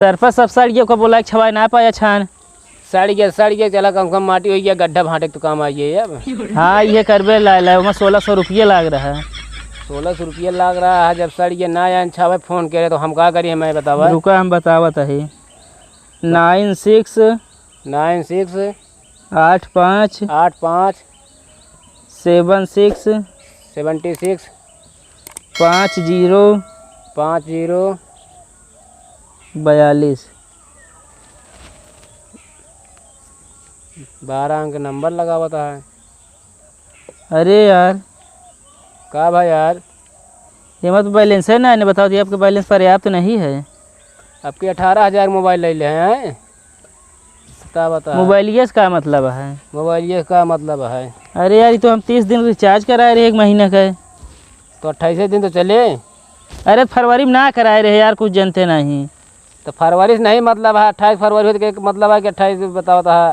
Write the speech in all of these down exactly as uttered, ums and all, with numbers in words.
सरपंच, सब सड़ गया, ओका बोला के छवाए ना पाया छान। सड़ गया, सड़ गया, चला कम से कम माटी होइ गया, गड्ढा भांटे के तो काम आइए अब। हाँ, ये करबे ला, ला, ओमा सोलह सौ रुपये लाग रहा है। सोलह सौ रुपये लाग रहा है, जब सड़ गया ना आया छावे, फोन करे तो हम का करिए, मैं बतावा। रुका, हम बतावत है। नाइन सिक्स। नाइन सिक्स। आठ पाँच। आठ पाँच। सेवन सिक्स। सेवेंटी सिक्स। पाँच जीरो। पाँच जीरो। बयालीस। बारह अंक नंबर लगावत है। अरे यार। का भाई यार? ये मत, बैलेंस है ना, इन्हें बताओ, ये आपके बैलेंस पर्याप्त नहीं है। आपके अठारह हजार मोबाइल ले ले हैं। बता, बता। मोबाइलिए से का मतलब है? मोबाइलिए से का मतलब है? अरे यार, ये तो हम तीस दिन रिचार्ज कराए रहे एक महीना का। तो अट्ठाईस दिन तो चले। अरे, फरवरी में ना कराए रहे यार, कुछ जनते नहीं। तो फरवरी से नहीं मतलब है, अट्ठाईस फरवरी होत के मतलब है कि अट्ठाईस बतावत है।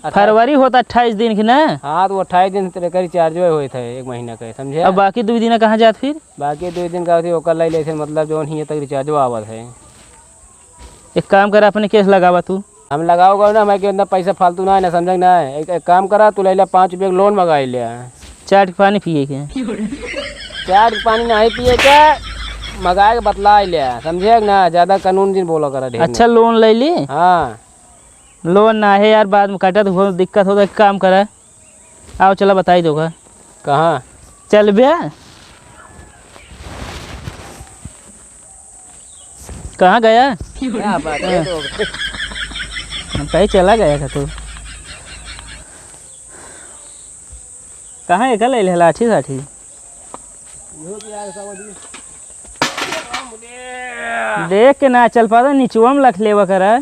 अट्ठाईस फरवरी होत अट्ठाईस दिन की ना? हाँ, तो वो अट्ठाईस दिन तेरे का रिचार्ज होत है एक महीना का, समझे? अब बाकी दुइ दिन कहाँ जात फिर? बाकी दुइ दिन का होती, ओकर लाई लेते, मतलब, जौन ही तक रिचार्ज आवत है। एक काम कर, अपने केस लगावा तू। हम लगाओ गो ना, हमारे के इतना पैसा फालतू ना है ना, समझे ना? एक, एक काम करा, तू ले ले पाँच रुपये का लोन मंगाई ले। चाट के पानी पिए के। चाट के पानी नहीं पिए के, मंगाए के बतला ले, समझे ना? ज्यादा कानून जिन बोला करा ढेर अच्छा, नहीं। लोन ले ली? हाँ। लोन ना है यार, बाद में कटत हो, दिक्कत हो, तो एक काम करा, आओ चला बताई दोगा। कहाँ? चल बे। कहाँ गया? क्या बात है, हाँ। तो हम कहीं चला गया था तू। कहाँ एक ले ले लाठी साठी? देख के ना चल पाता, निचुआ में लख लेवा करा।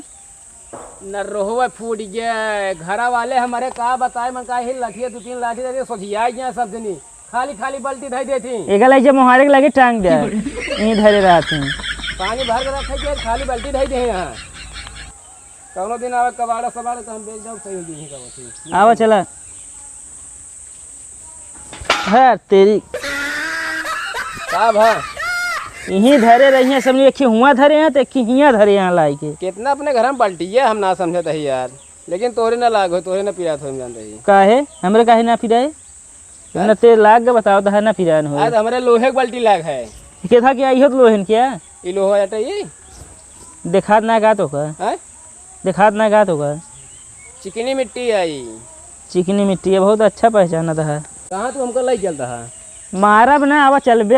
नरोहवा फूट गया। घरा वाले हमारे का बताए, मन का ही लठिया, दो तीन लाठी दे दे, सोझिया गया सब जनी। खाली खाली बाल्टी धई देती। एगल ऐसे मोहारे के लगे टांग दे। यहीं धरे रहती। पानी भर के रखे के, खाली बाल्टी धई दे यहाँ। कौनो दिन आवे कबाड़ा सबाड़ा तो हम बेच जाओ, सही हो जाई कबाड़ा। आवा चला। है तेरी। का भा? यहीं धरे रही हैं, सब एक ही हुआं धरे हैं, तो एक ही हियां धरे हैं लाई के। कितना अपने घर में बाल्टी है, हम ना समझत है यार। लेकिन तोहरे ना लाग हो, तोहरे ना पिरात हो, हम जानते ही। काहे? हमरे काहे ना पिराए? इतना तेल लाग के बताओ, तो है ना पिरान हो। आज हमरे लोहे के बाल्टी लाग है। के था क्या, इहो तो लोहन क्या? ई लोहा अटे ई? देखात ना का तो का? हैं? देखात ना का तो का? चिकनी मिट्टी है ई। चिकनी मिट्टी है, बहुत अच्छा पहचानत है। कहाँ तू हमका लई चलता है? मारब ना, आवा चलबे।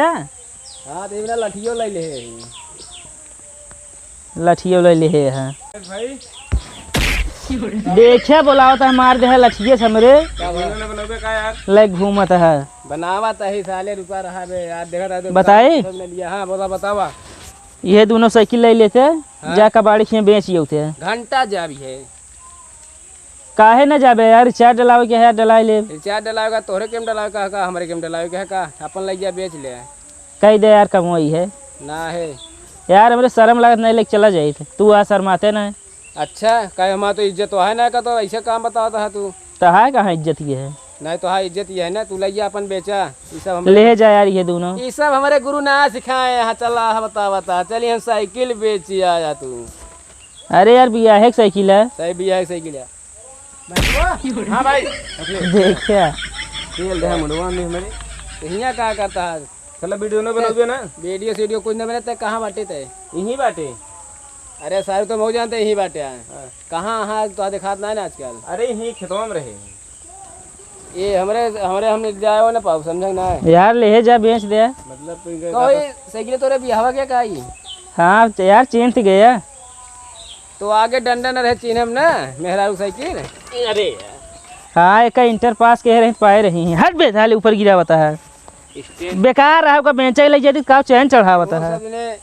हाँ, तो इमना लठियो लई ले है। लठियो लई ले है। भाई। देखे बोलावत है, मार दे है लठिये से हमरे। का बा? वीडियो ना बनोगे का यार? ले घूमत है। बनावत है साले, रुका रहा बे यार, देखा था तो बताई? सब ने लिया। हाँ, बोला, बतावा। ये दोनों साइकिल ले लेते, हाँ। जा कबाड़ी खिए बेच ये होते। घंटा जाबी है। काहे न जाबे यार, रिचार्ज डलावे के है, डलाए ले। रिचार्ज डलावे का, तोहरे केम डलावे का, का हमरे केम डलावे के है का? अपन लइ जा, बेच ले। कही दे यार, कमवाई है। ना है। यार, हमरे शर्म लागत, नहीं लेके चला जाइत। तू आ शर्माते ना। अच्छा, काहे हमार तो इज्जत तो है ना का, तो ऐसे काम बतावत है तू। तो है कहाँ इज्जत ये है? नहीं तो हाँ, इज्जत ये है ना, तू लइ जा अपन बेचा। ई सब हमरे ले जा यार, ये दोनों। ई सब हमरे गुरु ना सिखाए हैं। चला, हाँ, बता, बता। चलिए हम साइकिल बेची आया तू। अरे यार, बियाहे के साइकिल है। सही बियाहे के साइकिल है। हाँ भाई, रख ले। देखिया। तेल दे मुंडवा में हमारे। तो हियाँ का करता है? साला वीडियो न बनावे ना। वीडियो सीडियो कुछ न बने, ते कहाँ बाटे ते? यहीं बाटे। अरे सारे तो मऊ जानते यहीं बाटे हैं। हाँ। कहाँ, हाँ, तो दिखात ना है ना आजकल। अरे यहीं खेतवा में रहे। ये हमरे, हमरे हमने जाए ना पाऊ, समझे ना? यार, ले जा, बेच दे। मतलब, तू इनके तो का ये साइकिल तोरे बियाहवा के का आई? हाँ, तो यार, चिन्ह गया। तो आगे डंडा न रहे, चिन्हम ना, मेहरारू साइकिल। अरे यार। हाँ, एक इंटर पास के रहे, पाए रही हैं। हट बे, साले, ऊपर गिरावता है। स्टैंड। बेकार रहा, ओका बेचा ही लग जाती, का चैन चढ़ावता वो है। सब ने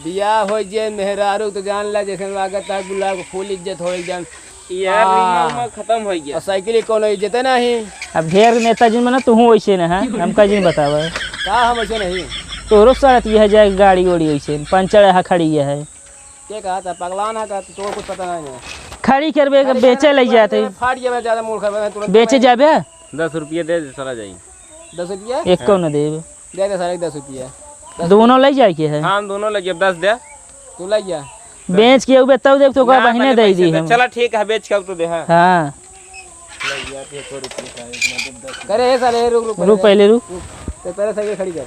बियाह होइ जे मेहरारू तो जान ला, जैसे लागत है गुलाब के फूल इज्जत हो एकदम। यार, आ। रीमा उमा खत्म हो गया। और साइकिल की कोनो इज्जत नहीं। अब ढेर नेता जिन बना, तू हूँ वैसे ना है, हमका जिन बतावा। का हम वैसे नहीं? तोरो सड़त ये है जाए गाड़ी ओड़ी वैसे, पंचर है, खड़ी ये है। के कहा था, पगलान है का? तो कुछ पता नहीं है। खड़ी करबे, खड़ी बेचे करबे, ले जाते। फाट गया, ज्यादा मूर्ख है, तुरंत बेचे भाई। जाबे? दस रुपये दे दे, चला जाई। दस रुपया? एक को न देब। दे दे सारे दस रुपया। दस दोनों ले जाए के है? हाँ, हम दोनों ले जाए, दस दे। तू ले जा। बेच के उबे तब देख तो का ना, बहिने पहले दे पैसे दी दे। हम। चला ठीक है, बेच के अब तो दे, हाँ। हाँ। करे, ए साले, रुक, रुक, रुक पहले। पहले, रुक। रुक। तो पहले साइकिल खड़ी कर।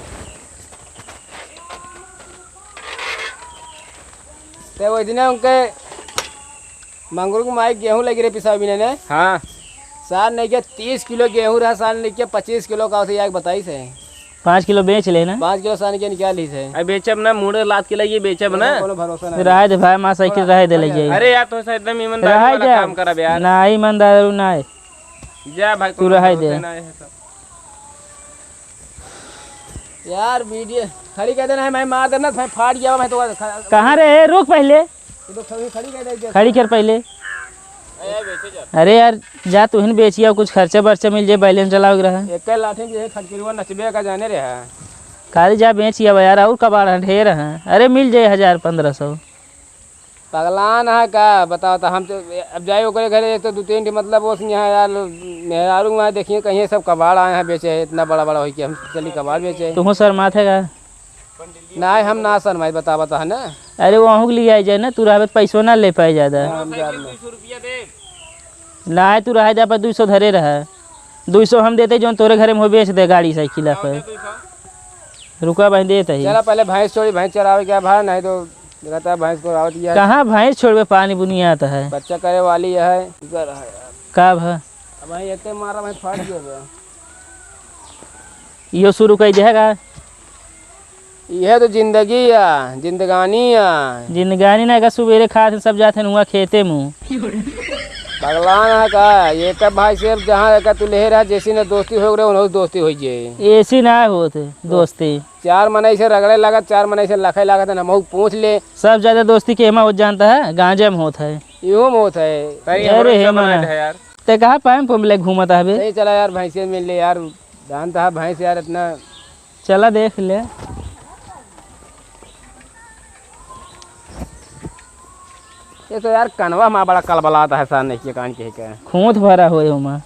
ते वो इतने उनके मंगरू के माई गेहूं लगी रहे पिसावे बिने ने। हाँ। सार नहीं के तीस किलो गेहूं रहा, सार नहीं के पच्चीस किलो का उसे याक बताई से। पाँच किलो बेच ले ना। पाँच किलो सार नहीं के निकाल ही से। अब बेचब ना, मुड़े लात के लइए बेचब ना। कोनो भरोसा ना। रहे दे भाई, माँ साइकिल रहे दे ले जाई। अरे यार, तो ऐसा एकदम ईमानदारी रहे वाला दे। काम करब यार। ना, ईमानदार ना है। जा भाई, तू कोनो रहे भरोसे दे। ना है सब। यार, वीडियो खड़ी कर देना है, मैं मार देना, मैं फाट गया, मैं तो ख-, कहाँ रे? रुक पहले। ये तो खड़ी, खड़ी कर दे, खड़ी कर पहले। अरे यार, जा तू ही बेचिया, कुछ खर्चा बर्चा मिल जाए, बैलेंस चलावे के रहा। एक लाठी में ये खटकिरवा नचबे का जाने रे है। खाली जा बेचिया यार, और कबाड़ है, ढेर है। अरे मिल जाए हजार पन्द्रह सौ। पगलान है का? बताओ तो, हम तो अब जाए ओकरे घरे, एक तो दू तीन ठे, मतलब, वो यहाँ यार, मेहरारू वहाँ देखिए, कहीं सब कबाड़ आए हैं बेचे, इतना बड़ा बड़ा होई के हम चली कबाड़ बेचे। तुहूँ शर्मात है का? नाहीं, हम ना शर्माई, बता, बता, है ना? अरे, वो अहूँ के लिए आई जाए ना, तू रहबे तो पैसो ना ले पाए ज्यादा। हाँ, हम जाब ना। नाहीं, तू रहे जा, पर दुई सौ धरे रहा। दुई सौ हम देते, जौन तोरे घरे में हो, बेच दे गाड़ी साइकिल पर। रुका भाई, देत ही। चला, पहले भैंस छोड़ी, भैंस चरावे के भा, नहीं तो देखता है भैंस को आवत ही है। कहाँ भैंस छोड़बे, पानी बुनियात है। बच्चा करे वाली है, इधर है यार। का भा? अब भाई, एते मारा भाई, फाट गया बे। इहो शुरू कर देगा। इहे तो जिंदगी या, जिंदगानी या। जिंदगानी ना का, सुबेरे खात हैं, सब जात हैं हुआ खेते मुँह। पगलान है का? ये तब भाई से अब जहाँ का तू ले रहा, जैसी ना दोस्ती हो रहे, उन्हों दोस्ती हो जाए। ऐसी ना होत दोस्ती। चार मनई से रगड़े लागत, चार मनई से लखे लागत है, नमहू पूछ ले। सब ज्यादा दोस्ती के एमा होत जानता है, गांजा में होत है। इहो में होत है। सही, अरे हमरो हे सब मना। बनाए है यार। ते कहाँ पाइम पुम ले घूमत हबे? सही चला यार, भैंसे मिल ले यार, जानता है भैंस यार इतना। चला देख ले। ये तो यार कनवा मा बड़ा कलबलात है, सार नहीं के कान के, के। खूंत भरा होए ओमा।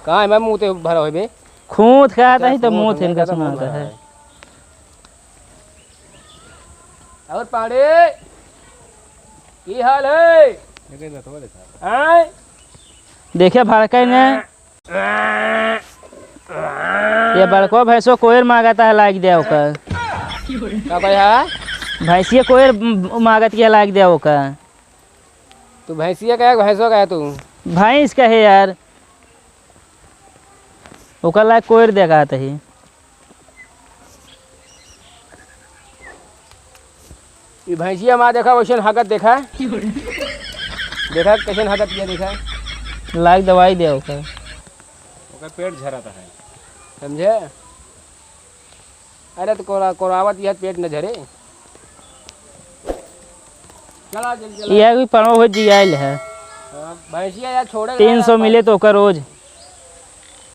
कहाँ है, मैं मुँह ते भरा होए बे? खूंत का अच्छा, तही तो खूंत मुँह हमने इनका कहा था सुनाता खूंत है। भरा है। और पाड़े, की हाल है? ये कहीं रखवा देखा। हैं? देखे भड़के ने। ये बड़को भैंसो कोयर मांगता है, लाग दे ओकर। का कहे है? भैंसिया कोयर म-, मांगत के, लाग दे ओकर। तू भैंसिया का है, भैंसो का है तू? भैंस का है यार, ओकर लाग कोयर देखात ही। ई भैंसिया मा देखा, वैसन हगत देखा। देखा, कैसन हगत किया देखा। लाग दवाई दे ओकर। ओकर पेट झरत है। समझे? अरे तो कोरा-, कोरावत यह पेट न झरे। चला, जल्दी चला। यह भी पड़ो हो जियाइल है। हाँ, भैंसिया यार छोड़े तीन सौ ना। मिले तो ओकर रोज।